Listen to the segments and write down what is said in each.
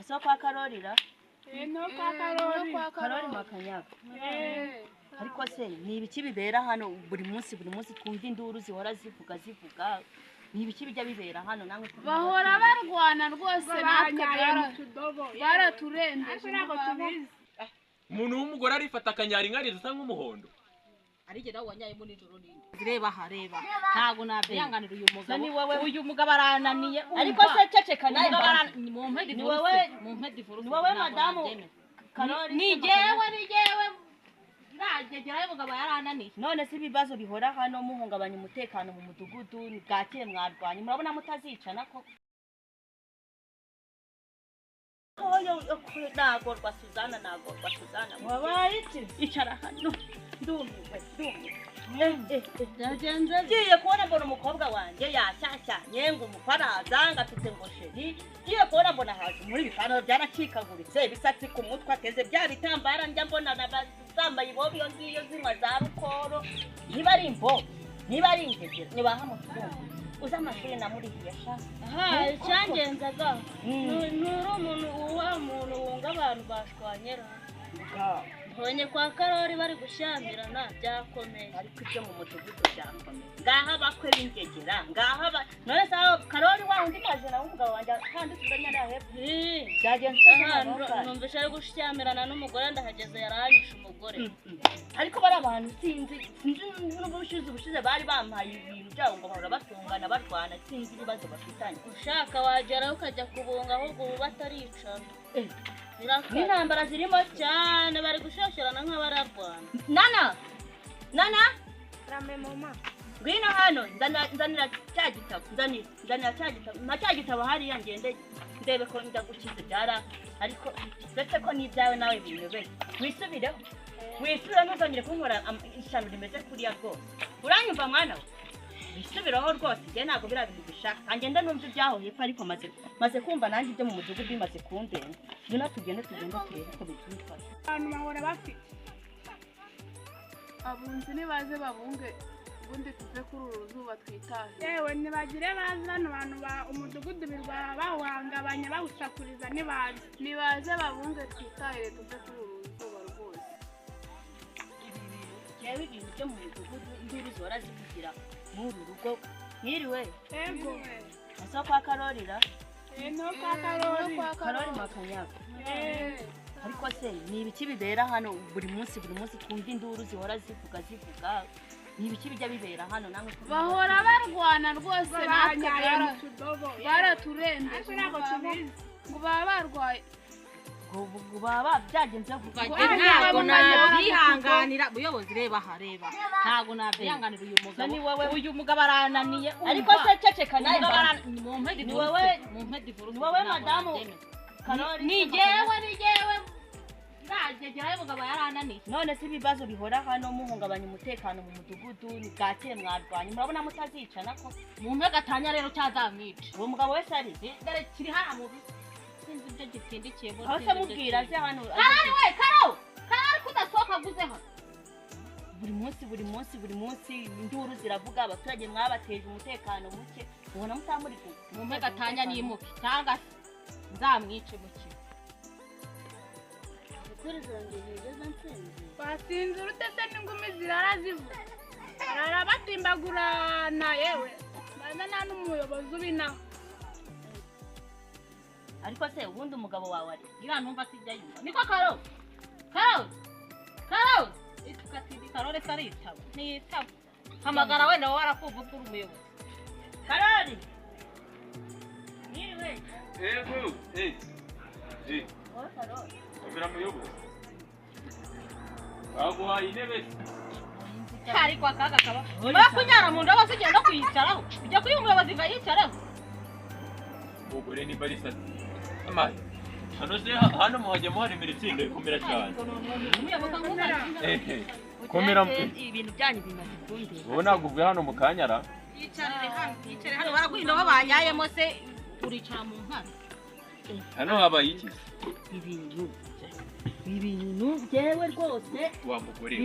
Asa kwa Karorira? No kwa Karori. Karori Makanyaga. Ariko se ni ibiki bibera hano buri munsi twumva induru zihora zivuga ni ibiki bijya bibera hano namwe bahora barwana rwose natwe baraturembeje. Umuntu w'umugore arifata akanyara inka risa nk'umuhondo. Arige nawe wanyayemo nijoro ninde? Reba ha reba. Ntago nabyanganira uyu mugabo. Uyu mugabo arananiye. Ariko se ceceka nawe ni wowe mu divorce. Ni wowe madamu Karori. Ni jewe nagegerayo mugabo yarananiye. None se ibibazo bihora hano muhungabanya umutekano mu mudugudu ni bwakire mwarwanye murabona mutazicana koko. Oyo nagorwa Suzana wabaye iki? Icara hano ndumiwe. Byagenze ngiye kubona mbona umukobwa wanjye yashyashyanye ngo umufaraza ngafite ngo sheri ngiye kubona mbona haje muri bipantaro byaracikaguritse ibisatsi ku mutwe ateze bya bitambara njya mbona zambaye ibobo iyo ngiyo zinywa za rukoro niba ari imbobo niba ari ingegera nibaha mu kibuno uzi amashuri namurihiye sha. Aha icyangenzaga nturi umuntu uwa muntu wunga abantu bashwanyera. Mbonye kwa Karori bari gushyamirana byakomeye. Ariko ibyo mu mudugudu byakomeye. Ngaha bakwe b'ingegera ngaha none se Karori wa undi majana w'umugabo wanjye kandi tuzanya nawe hepfo. Byagenze numvise ari gushyamirana n'umugore ndahageze yaranyishe umugore. Ariko bari abantu sinzi n'ubushize bari bampaye ibintu byabo ngo bahora batungana barwana sinzi ibibazo bafitanye. Ushaka wageraho ukajya kubunga ahubwo ubu bataricana. N'intambara zirimo cyane bari gushosherana nk'abararwana. Nana Rame mama. Ngwino hano nzanira cya gitabo nzanira cya gitabo mpa cya gitabo hariya ngende ndebe ko njya gukiza ibyara ariko uretse ko n'ibyawe nawe binyobeye wisubireho ntuzongere kunkora ishyano rimeze kuriya rwose uranyumva mwana we wisubireho rwose njye ntabwo biriya bintu bishaka ngenda numva ibyaho hepfo ariko maze kumva nanjye ibyo mu mudugudu bimaze kundenga ngwino tugende turebe uko bibyitwara. Abantu bahora bafite abunzi nibaze babunge ubundi tuve kuri uru zuba twitahe. Yewe nibagire baze bano bantu ba umudugudu birwara bawangabanya bawusakuriza nibaze babunge twitahire tuve kuri uru zuba rwose. Yewe ibintu byo mu mudugudu induru zihora zivugira muri uru rugo mwiriwe. Yego. Asa kwa Karorira? No kwa Karori. Karori Makanyaga. Ariko se ni ibiki bibera hano buri munsi twumva induru zihora zivuga ni ibiki bijya bibera hano namwe bahora barwana rwose natwe baraturembeje ngo baba barwaye ngo baba byagenze ntabwo nabyihanganira buyobozi reba ha reba ntabwo nabyihanganira uyu mugabo uyu mugabo arananiye. Ariko se ceceka nawe ni wowe madamu Karori. Ni jewe nagegerayo mugabo yarananiye. None se ibibazo bihora hano muhungabanya umutekano mu mudugudu ni bwakire mwarwanye murabona mutazicana ko mu gatanya rero cyazamwica. Uwo mugabo wese ari dore kiri hano mu sinzi ibyo gitindikiye bo. Aho se mubwira aze hano Karori we Karori kudasohoka aguze hano buri munsi induru ziravuga abaturage mwabateje umutekano muke ubona mutamuri mu gatanya nimuke cyangwa nzamwice muke. Basinze urutese n'ingumi zirara zivuga barara batimbagurana yewe baza nta n'umuyobozi ubinaho. Ariko se ubundi umugabo wawe ari iriya numva sijya yumva niko Karori ikatindi Karori se aritaba ntiyitaba hamagara wenda wowe arakumva ubwo uri umuyobozi. Karori mwiriwe. Yego wowe Karori komera muyobozi baguhaye intebe ariko akaga kaba bakunyara mu ndobo se no kuyicaraho ujya kuyi umuyobozi ngo yicareho. Umugore ni barisa amaye hano se hano muhajya muharemera itsinda ikomera cyane. Komera ibintu byanyu bimaze kunde wowe ntabwo uvuye hano mu kanyara yicare hano baraguha indobo banyayemo se uricara mu nkara hano habaye iki ibintu Ibintu byewe rwose wa mugore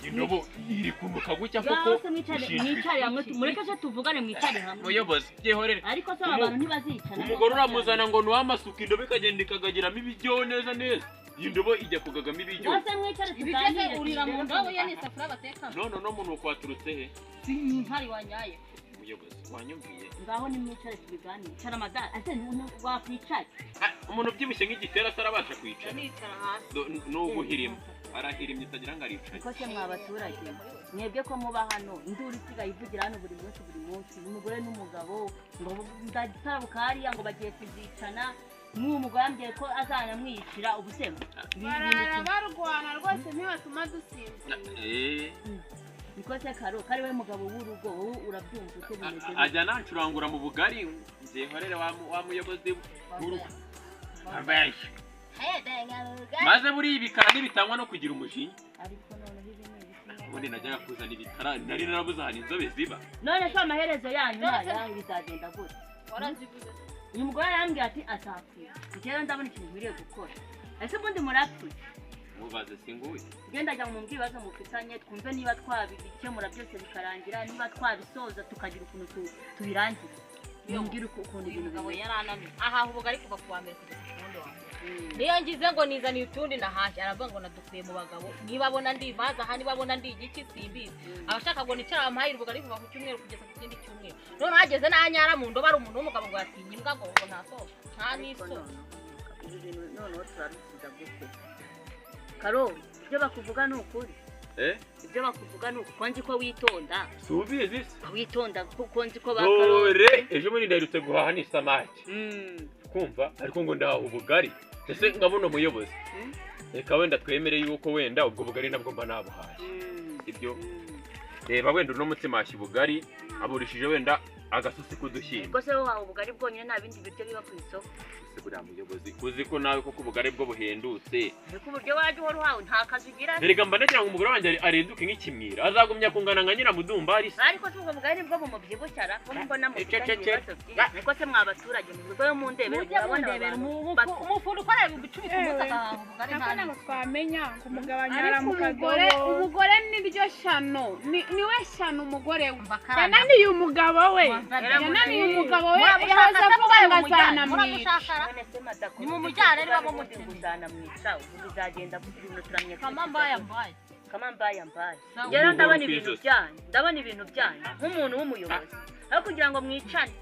indobo iri kumbuka gutya koko mwicare hamwe mureke se tuvugane mwicare hamwe muyobozi byihorere ariko se abantu ntibazicana umugore uramuzana ngo nuwamasuka indobo ikagenda ikagagiramo ibiryo neza neza indobo ijya kugagamo ibiryo bose mwicare tuganire urira mu ndobo ye n'isafuriya batekamo none no muntu kwaturutse he ntari wanyaye muyobozi wanyumviye ngaho ni mwicare tubiganire cara madara ase wakwicaye umuntu ubyibushye nk'igitera se arabasha kwicara nicara hasi n'uguhirima arahirimye utagira ngo aricaye ko se mwa baturage mwebwe ko muba hano induru isigaye ivugira hano buri munsi buri munsi umugore n'umugabo ngo ndasarabuka hariya ngo bagiye kuzicana n'uwo mugore ambwiye ko azanamwicira ubusema barara barwana rwose ntibatuma dusinzira niko se karo kari we mugabo w'urugo wowe urabyumva uko bimeze ajya nancurangura mu bugari nzehorere wa muyobozi w'urugo abeshya maze buriya ibikara ntibitangwa no kugira umujinya ariko noneho ibi ni ibiki ubundi najyaga kuzana ibikara nari narabuze ahantu inzobe ziba none se amaherezo yanyu nayahe bizagenda gute warazivuze uyu mugore arambwira ati azakwica njyewe ndabona ikintu nkwiriye gukora ese ubundi murapfuye mubaze singuye ngenda ajya mu ibibazo mufitanye twumve niba twabikemura byose bikarangira niba twabisoza tukagira ukuntu tubirangiza mumbwire ukuntu ibintu umugabo bimeze yarananiye ahaha ubugari kuva ku wa mbere kugeza ku wundi wa mbere niyo ngize ngo nizaniye utundi nahashye aravuga ngo nadukuye mu bagabo niba abona ndi ivaza aha niba abona ndi igiki simbizi abashaka ngo nicara bamuhayire ubugari kuva ku cyumweru kugeza ku kindi cyumweru none hageze n'anyara mu ndobo ari umuntu w'umugabo ngo yatinye imbwa ngo ngo ntasohoka nta n'isoni ibi bintu noneho turabisubiza gute karo ibyo bakuvuga ni ukuri ibyo bakuvuga ni uko nzi ko witonda si ubizi se witonda kuko nzi ko ba karo dore ejo bundi ndaherutse guhaha n'isamaki kumva ariko ngo ndahaha ubugari ese nkabona umuyobozi reka wenda twemere yuko wenda ubwo bugari nabwo mba nabuhaye ibyo reba wenda uno mutsima washya ubugari aburishije wenda agasosi k'udushyimbo ubwo se wowe ubugari bwonyine nta bindi biryo biba ku isoko ese buriya muyobozi uzi ko nawe koko ubugari bwo buhendutse ariko uburyo wajya uhora uhawe nta kazi ugira erega mba nagira ngo umugore wanjye arenduke nk'ikimwira azagumya kungana nka nyiramudumbari se ariko si ubwo bugari nibwo bumubyibushya ko mbona mufitanye ibibazo byinshi ariko se mwa baturage mu rwego mundebere mujye mundebere umufundi ukorera ibihumbi 10 ku munsi agahaha ubugari nta ntabwo twamenya ngo umugabo anyara ariko mu umugore kadobo umugore niryo shyano niwe shyano umugore we yananiye umugabo we yananiye umugabo we yahoze avuga ngo azanamwica Ni mu mujyane niba mumukeneye. uzanamwica ubu bizagenda gute ibintu turamye kama mbaya mbaya kama mbaya mbaya Sawa. rero ndabona Umugore ibintu ukwizoza. byanyu ndabona ibintu byanyu nk'umuntu w'umuyobozi aho kugira ngo mwicane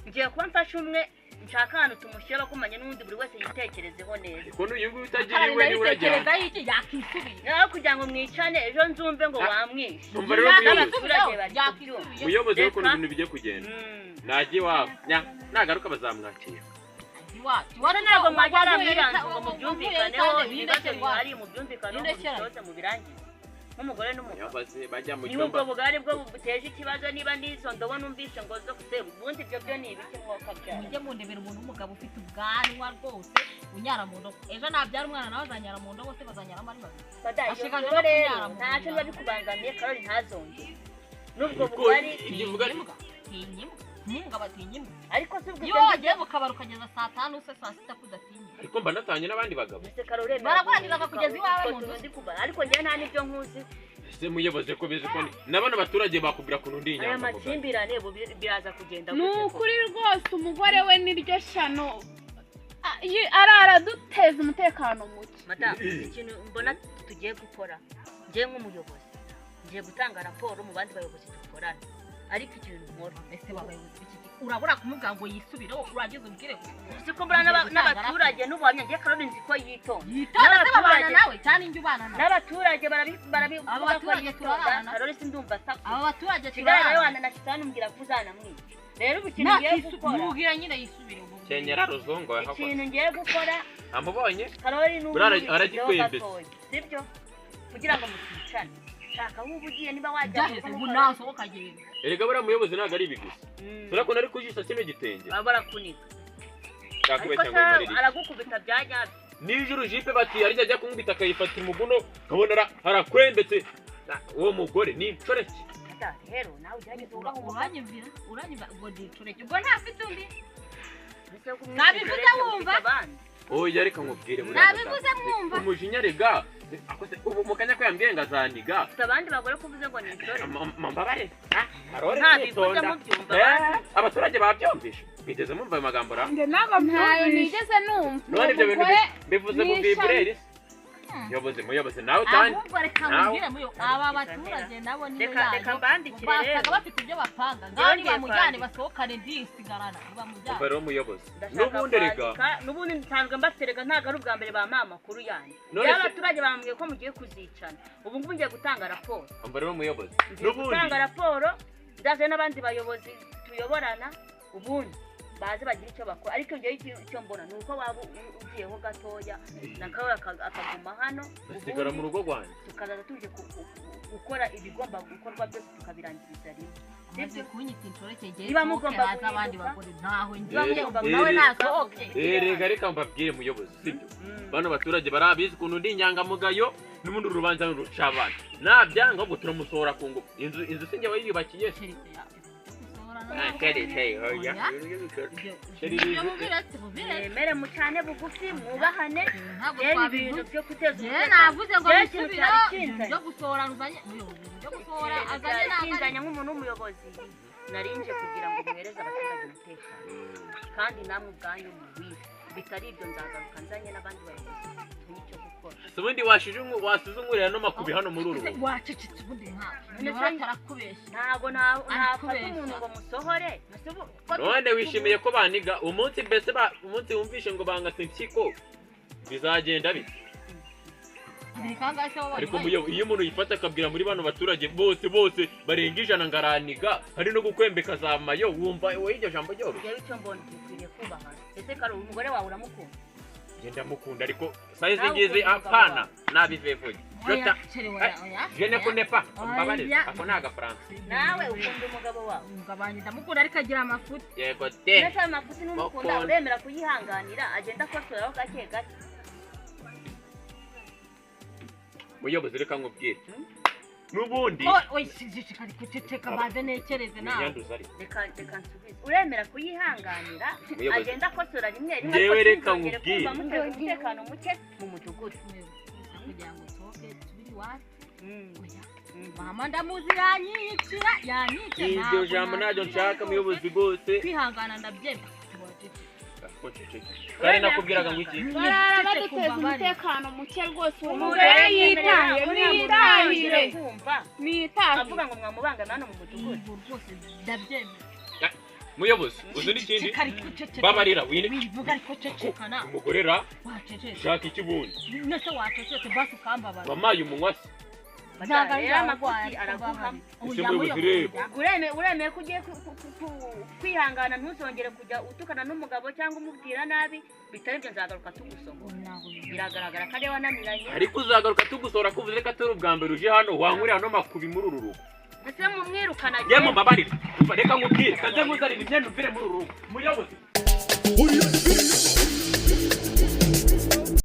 ngiye kuba mfashe umwe nshaka ahantu tumushyira bakumanye n'undi buri wese yitekerezeho neza ariko n'uyu nguyu utagira iwe niwe urajyana arabitekereza iki yakisubiye aho kugira ngo mwicane ejo nzumve ngo wamwishe Numva rero muyobozi n'abaturage bari kubyumva muyobozi rero ukuntu Reka. ibintu bigiye kugenda najya iwabo nagaruka bazamwakira Wari ntabwo mwajya aramwiranze ngo mubyumvikaneho ibibazo bihari mubyumvikaneho mubisoze mubirangize nk'umugore n'umugabo muyobozi bajya mu niba ubwo cyumba bugari bwo buteje ikibazo niba n'izo ndobo numvise ngo zo gutera ubundi ibyo byo ni ibiki mwoka byara mujye mundebera umuntu w'umugabo ufite ubwanwa rwose unyara mu ndobo ejo nabyara umwana nawe azanyara mu ndobo se bazanyaramo ari babiri Bada, iyo Ashikajwe ndobo no rero kunyara mu ntacyo nda. biba bikubangamiye karori ntazongere n'ubwo Ariko bugari ibyo uvuga Imbwa tinya imbwa n'umugabo atinya imbwa ariko si ubwo iyo wagiye mu kabari ukageza saa 5 se saa 6 kudatinya ariko mba natanye n'abandi bagabo Ese karori uremera Barakurangiza guhinduka, bakakugeza iwawe utwo mu nzu. tuntu ndi kubara ariko njyewe nta n'ibyo nkuzi ese muyobozi ko bizi ko na bano baturage bakubwira ukuntu ndi aya inyangamugayo makimbirane ubu biraza kugenda ni gute koko? ukuri rwose umugore we niryo shyano arara aduteza umutekano muke madamu ikintu mbona tugiye gukora njyewe nk'umuyobozi ngiye gutanga raporo mu bandi bayobozi dukorana ariko ikintu nkora mbese wabayobozi b'iki gihe urabura kumubwira ngo yisubireho urangize umbwire ngo si ko mbura n'abaturage n'ubuhamya ngiye karori nzi ko yitonda yitonda se babana N'abaturage- nawe cyane injye ubana nawe n'abaturage barabivuga Aba ko baturage yitonda turarana. karori sindumva asakuza aba baturage kigaragara turarana wana na shitani umbwira ko uzanamwica rero ubu ikintu ngiye gukora mubwira nyine yisubire ubu kenyera ruzungu yahakoze ikintu ngiye gukora amubonye karori n'ubu Buriya yishyizeho aragikwembeza. gatoya sibyo kugira ngo muticane shaka aho uba ugiye niba wajya byaheze ngo nasohoka agenda erega buriya muyobozi ntabwo ari ibi gusa turakunda ari kujisha kino gitenge baba barakuniga ariko yakubeshya se ngo bimarire iki aragukubita bya nyabyo nijoro jipe bati arya ajya kunkubita akayifata umuguno nkabona harakwembetse uwo mugore ni inshoreke Ata, rero nawe ugerageze wubahe umugabo uranyumvira uranyumva ubwo ndicureke ubwo ntafite undi Mbese ko Nabivuze umwite wumva? ufite abandi. Oya reka nkubwire buriya. Nabivuze mwumva. Umujinya rega. Akose ubu mukanya ko yambwiye ngo azaniga. Abandi bagore kuvuze ngo ni insore. Mambabare. Karori ntabivuze mubyumva. Abaturage babyumvishe. Bigeze mumva ayo magambo ra? Nge ntabwo ntayo nigeze numva. None ibyo bintu bivuze mu vibreri. Muyobozi muyobozi nawe kandi. Ahubwo reka mbwire muyo aba baturage nabo niyo yayo. Reka mbandikire rero. Basaga bafite ibyo bapanga. Ngaho nibamujyane basohokane ndisigarana. Nibamujyane. Rero muyobozi. N'ubundi rega. N'ubundi nsanzwe mbaterega ntago ari ubwa mbere ba mama makuru yanyu. Abaturage bambwiye ko mugiye kuzicana. Ubu ngubu ngiye gutanga raporo. Umva rero muyobozi. N'ubundi gutanga raporo ndaje n'abandi bayobozi tuyoborana ubundi baze bagira icyo bakora ariko ngiye icyo mbona nuko waba ugiyeho gatoya nakawe akaguma hano usigara mu rugo rwanjye tukazaza tuje gukora ibigomba gukorwa byose tukabirangiriza rimwe. Sibyo kunyita inshoreke ngiye niba mugomba abandi bagore ntaho ngiye nawe nasohoke. Rega reka mbabwire muyobozi sibyo bano baturage barabizi ukuntu ndi inyangamugayo n'ubundi urubanza ruca abantu nabyanga ahubwo turamusohora ku ngufu. Inzu sinjye wayiyubakiye. Mwemere mucane bugufi mwubahane ibintu byo guteza umutekano. Navuze ngo bisubira byo gusohora uzanye byo gusohora azanye nakinzanye nk'umuntu w'umuyobozi narinje kugira ngo muhereze abaturage umutekano kandi namwe ubwanyu muwihe bitari ibyo nzagaruka nzanye n'abandi bayobozi tumenye icyo gukora. Ubundi wasize unkurira no makubi hano muri uru rugo. Wacecetse ubundi nkawe atarakubeshya. Ntago nafata umuntu ngo musohore. None wishimiye ko baniga umunsi mbese umunsi wumvishe ngo bangase impyiko bizagenda bite? Ariko iyo umuntu yifata akabwira muri bano baturage bose bose barenga 100 ngaraniga hari no gukwembeka za mayo wumva wowe iryo jambo ryoroshye. Yewe icyo mbona ukwiriye kubahana. Ese kare umugore wawe uramukunda? Ngenda mukunda ariko size ngizi apana nabivevuye. Jota je ne connais pas mbabarire ako ni agafaransa. Nawe ukunda umugabo wawe? Umugabo wanjye ndamukunda ariko agira amafuti. Yego te. Ndetse ayo mafuti n'umukunda uremera kuyihanganira agenda akosoraho gake gake. Muyobozi reka nkubwire n'ubundi ceceka baze nekereze nawe reka nsubize uremera kuyihanganira agenda akosora rimwe rimwe ngewe reka nkubwire umutekano muke mu mudugudu kugira ngo nsohoke nsubire iwacu. Mama ndamuzi yanyicira yanyica iryo jambo ntabyo nshaka muyobozi rwose kwihangana ndabyemera. Kare nakubwiraga ngo iki barara baduteza umutekano muke rwose umugore yitaye nitahire nitahire avuga ngo mwamubangana hano mu mudugudu rwose ndabyemera. Muyobozi uzi n'ikindi babarira wine wivuga ariko cecekana umugore ra wacecetse shaka iki bundi nese wacecetse basi ukambabara wamaye umunywa se uremeye ko ugiye kwihangana ntuzongere kujya utukana n'umugabo cyangwa umubwira nabi bitari ibyo nzagaruka tugusoma. Biragaragara ko ariwe wananiranye ariko uzagaruka tugusora ko uvuze ko atari ubwa mbere uje hano wankurira hano makubi muri uru rugo. Ese mumwirukana yemwe mbabarire reka nkubwire kanze nkuzanire imyenda uvire muri uru rugo. Muyobozi.